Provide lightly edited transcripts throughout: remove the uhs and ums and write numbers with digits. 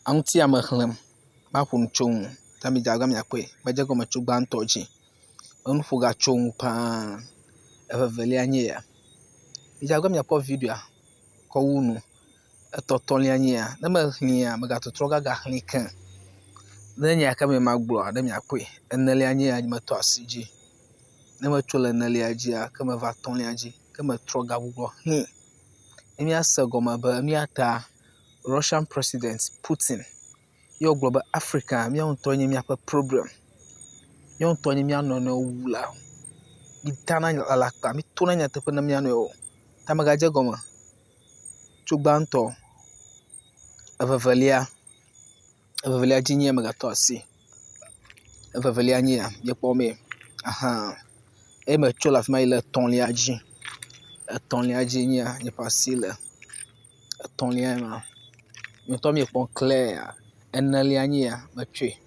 Aŋuti ya mexlẽm, maƒo nu tso ŋu ta midze agbagba miakpɔe. Medze egɔme tso gbãtɔ dzi. Enu ƒo ga tso ŋu paa. Evevelia nye ya. Midze agbagba miakpɔ videoa kɔ wu nu. Etɔ̃tɔ̃lia nye ya. Ne mexlẽa, megatɔtrɔ ge agaxlẽe ke. Ne nya yi ke me magblɔa ne miakpɔe. Enelia nye ya metɔ asi dzi. Ne metso le enelia dzia, ke meva etɔ̃lia dzi. Ke metrɔ gagbugbɔ xlẽe. Ne míase gɔme be nu ya ta Russian President Putin ye wògblɔ be Afrika míawo ŋutɔ nye míaƒe problem. Míawo ŋutɔ nye mía nɔnɔewo wulawo. Mídana alakpa, míetona nyateƒe na mía nɔewo. Ta megadze egɔme tso gbãtɔ, evevelia, evevelia dzi nye megatɔ asi. Evevelia nye ya, miekpɔ mee? Ahan. Eye metso le afi ma yi le etɔ̃lia dzi. Etɔ̃lia dzi nye ya nye ƒe asi le. Etɔ̃lia ma. Miawo ŋutɔ miekpɔ clear. Enelia nye ya metsɔe.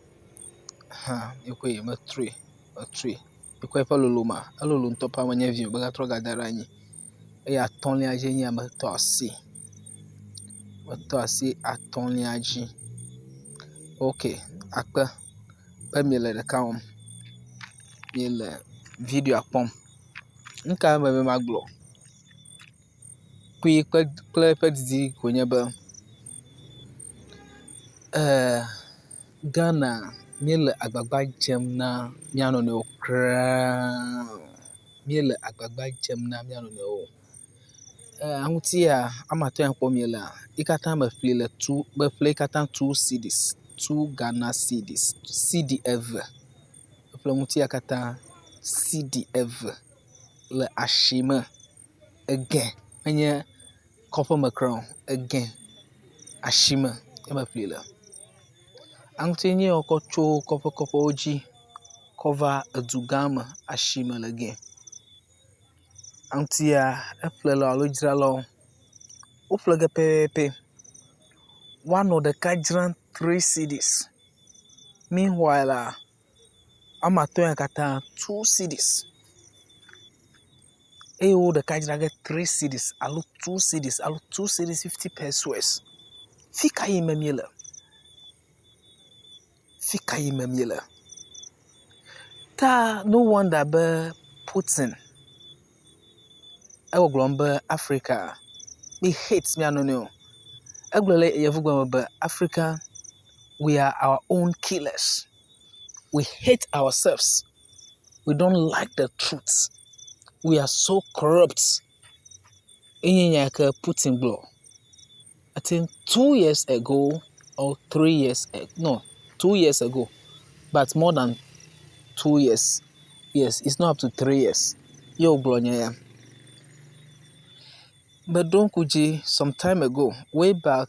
Ahan miekpɔe metrɔe metrɔe. Miekpɔ eƒe lolomea? Elolo ŋutɔ paa menye vi o. Megatrɔ gada ɖe anyi. Eye atɔ̃lia dzi nye ya metɔ asi. Metɔ asi atɔ̃lia dzi. Ok akpe be miele ɖeka wɔm. Miele videoa kpɔm. Nu ka mebe magblɔ? Kpui kple eƒe didi koe nye be e Ghana míele agbagba dzem na mía nɔnɔewo kura o. Míele agbagba dzem na mía nɔnɔewo o. E aŋuti ya ame atɔ̃ ya kpɔm míelea, yi katã meƒlee le two meƒle yi katã two cedis, two Ghana cedis, cedi eve. Meƒle ŋuti ya katã cedi eve le asi me. Ege menye kɔƒeme kura o, ege asime ye meƒlee le. Aŋuti nye wokɔ tso kɔƒekɔƒewo dzi kɔ va edu gã me asime le ge. Aŋutia eƒlelawo alo dzralawo woƒle ge pɛpɛpɛ. Woanɔ ɖeka dzram three cedis. Meanwhile la, woame atɔ̃ ya katã two cedis eye wo ɖeka dzra ge three cedis alo two cedis alo two cedis fifty pesewas. Fi ka yim míele? Fi ka yim míele? Ta no wonder be Putin egbɔgblɔm be Africa mi hate mía nɔnɔewo. Egblɔ le yevugbe me be Africa we are our own killers. We hate ourselves. We don't like the truth. We are so corrupt. Enye nya yi ke Putin gblɔ. I think 2 years ago or 3 years, no, 2 years ago, but more than 2 years. Yes, it's not up to 3 years. Ye wògblɔ nya ya. Meɖo ŋku dzi some time ago, way back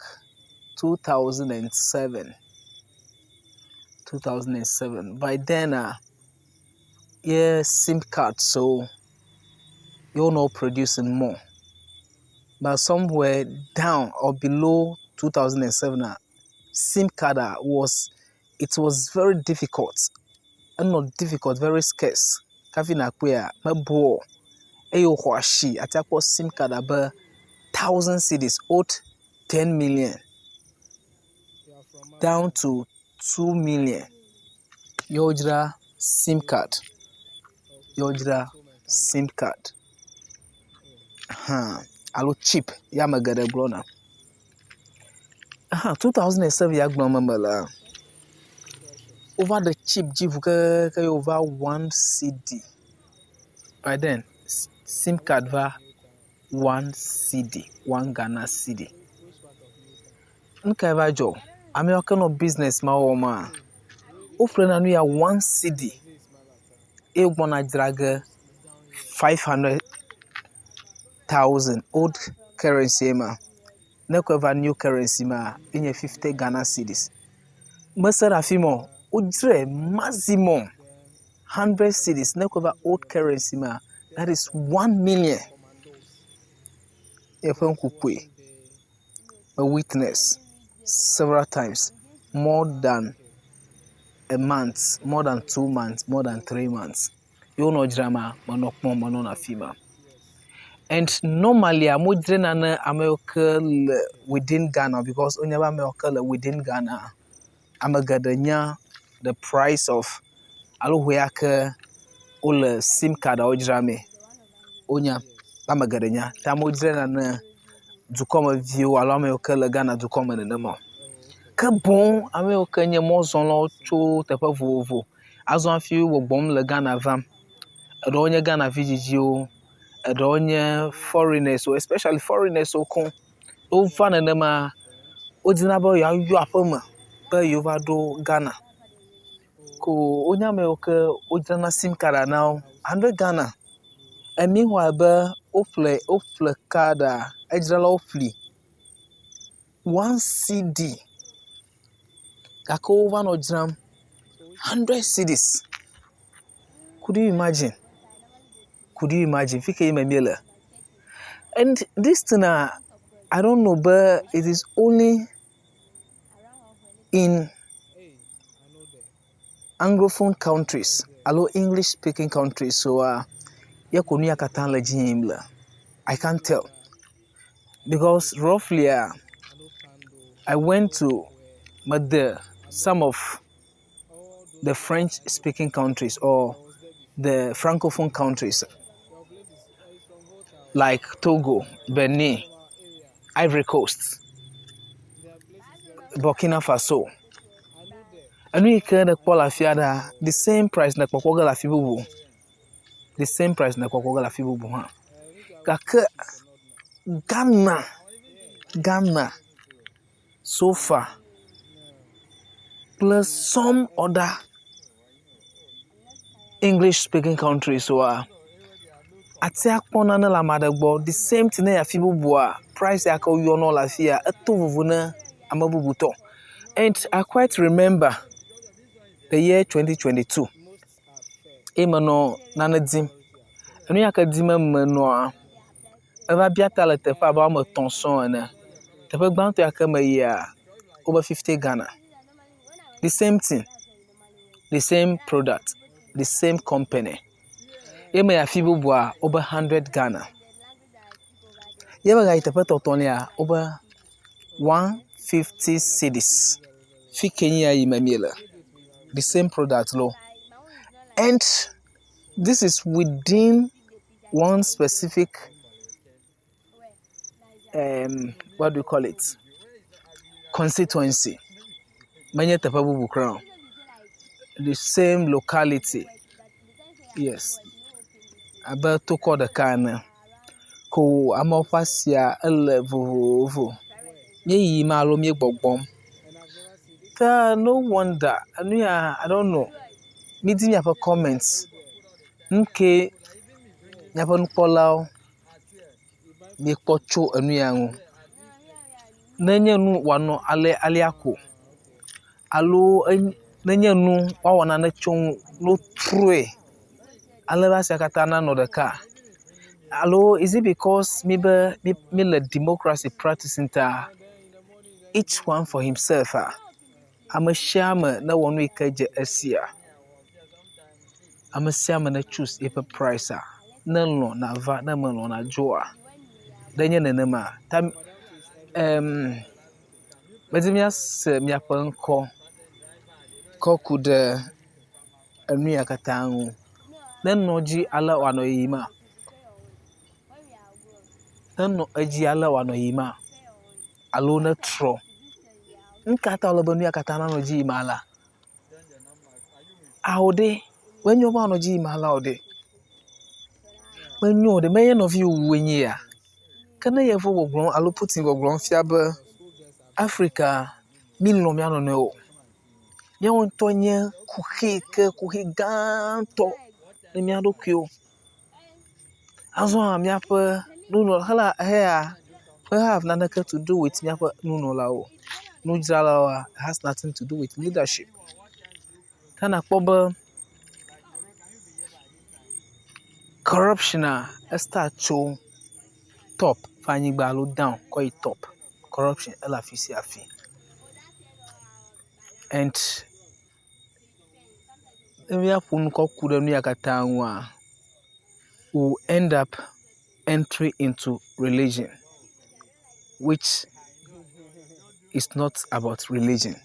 2007. 2007. By then, yeah, SIM card, so you're not producing more. But somewhere down or below 2007, SIM card was it was very difficult. And not difficult, very scarce. Kafi nakpɔea mebɔ o. Eye wòxɔ asi ate akpɔ SIM card abe 1,000 cedis, old 10 million down to 2 million. Ye wodzra SIM card. Ye wodzra SIM card. Hã alo chip ye ame geɖe gblɔna. Hã 2007 ya gblɔm melea, wova ɖe chip dzi ŋu kekeake ye wova 1 cedi. By then SIM card va 1 cedi, 1 Ghana cedi. Nu kae va dzɔ? Ame yawo ke nɔ business ma wɔmaa, woƒlena nu ya 1 cedi eye wogbɔna dzra ge 500,000 old currency ma. Ne ekɔe va new currency mea, enye 50 Ghana cedis. Mese ɖe afi ma o, wodzrae maximum 100 cedis. Ne ekɔe va old currency mea, that is 1 million. Eƒe ŋku kpɔe. A witness several times, more than a month, more than 2 months, more than 3 months. Ye wonɔ dzra ma, menɔ kpɔm, menɔ afi ma. And normally amewo dzrana na ame yiwo ke le within Ghana because wonya be ame yiwo ke le within Ghana, ame geɖe nya the price of alo ho ya ke wole sim kaɖiawo dzramee. Wonya, ame geɖe nya ta amewo dzrana na dukɔmeviwo alo ame yiwo ke le Ghana dukɔ me nenema o. Ke boŋ ame yiwo ke nye mɔzɔlawo tso teƒe vovovo azɔ hafi wo gbɔgbɔm le Ghana vam. Eɖewo nye Ghana vidzidziwo, eɖewo nye foreigners especially foreigners wo koŋ. Wova nenema wodina be yewoayɔ aƒeme be yewova ɖo Ghana ko wonye ame yiwo ke wodzrana sim kaɖia na wo 100 Ghana. And meanwhile be woƒle kaɖia edzralawo ƒli 1 cedi gake wova nɔ dzram 100 cedis. Could you imagine? Could you imagine? Fi ke yi me míele. And this thing I don't know but it is only in Anglophone countries alo English speaking countries so ye ko nu ya katã le dzi yim le. I can't tell because roughly I went to mede some of the French speaking countries or the Francophone countries like Togo, Benin, Ivory Coast, Burkina Faso. Enu yi ke nèkpɔ le afi aɖea, the same price nèkpɔkpɔ ge le afi bubu. The same price nèkpɔkpɔ ge le afi bubu hã. Gake Ghana so far kple some other English speaking countries woa, ate akpɔ nane le ame aɖe gbɔ the same thing ne yi afi bubua price ya ke woyɔna le afi ya eto vovo na ame bubu tɔ. And I quite remember the year 2022 eye menɔ nane dim. Enu ya ke dim menɔa, meva bia ta le teƒe abe woame etɔ̃ sɔŋ ene. Teƒe gbãtɔ ya ke meyia, wobe 50 Ghana. The same thing, the same product, the same company. Ye meyi afi bubua, wobe 100 Ghana. Ye megayi teƒe tɔtɔlia, wobe 150 cedis. Fi ke nye ya yi me míele. The same product lo. And this is within one specific what do you call it? Constituency. Menye teƒe bubu kura o. The same locality. Yes. Abe tokɔ ɖeka ene. Ko amewo ƒe asia ele vovovo. Míeyiyim alo míegbɔgbɔm. Ke no wonder enu ya I don't know. Mídi miaƒe comments. Nu ke miaƒe nukpɔlawo miekpɔ tso enu ya ŋu. Nenye nu wòanɔ ale alea ko alo nenye nu woawɔ nane tso ŋu ne wotrɔe ale be asia katã nanɔ ɖeka alo is it because míbe míle democracy practicing ta each one for himself a ame sia ame newɔ nu yi ke dze esia. Ame sia ame ne choose eƒe price a ne lɔ̃ nava ne melɔ̃ nadzoa. Ɖe nye nenema ta medi míase miaƒe ŋkɔ kɔ ku ɖe enu ya katã ŋu. Nenɔ dzi ale wòanɔ yiyima. Nenɔ edzi ale wòanɔ yiyima alo netrɔ. Nu ka ta wòle be nu ya katã nanɔ dzi yim alea? Ao ɖe, menyo be wòanɔ dzi yim alea o ɖe. Menyo o ɖe, menye nɔviwòwoe nye ya. Ke ne yevu gbɔgblɔm alo Putin gbɔgblɔm fia be Afrika mílɔ̃ mía nɔnɔewo o. Míawo ŋutɔ nye kuxi ke kuxi gãtɔ ne mía ɖokuiwo. Azɔ hã míaƒe nunɔla heya me have naneke to do with míaƒe nunɔlawo. Nudzralawoa has nothing to do with leadership. Ke nakpɔ be corruption a estart tso top va anyigba alo down kɔ yi top. Corruption ele afi sia afi. And ne míaƒo nu kɔ ku ɖe nu ya katã ŋua, we will end up entry into religion which is not about religion.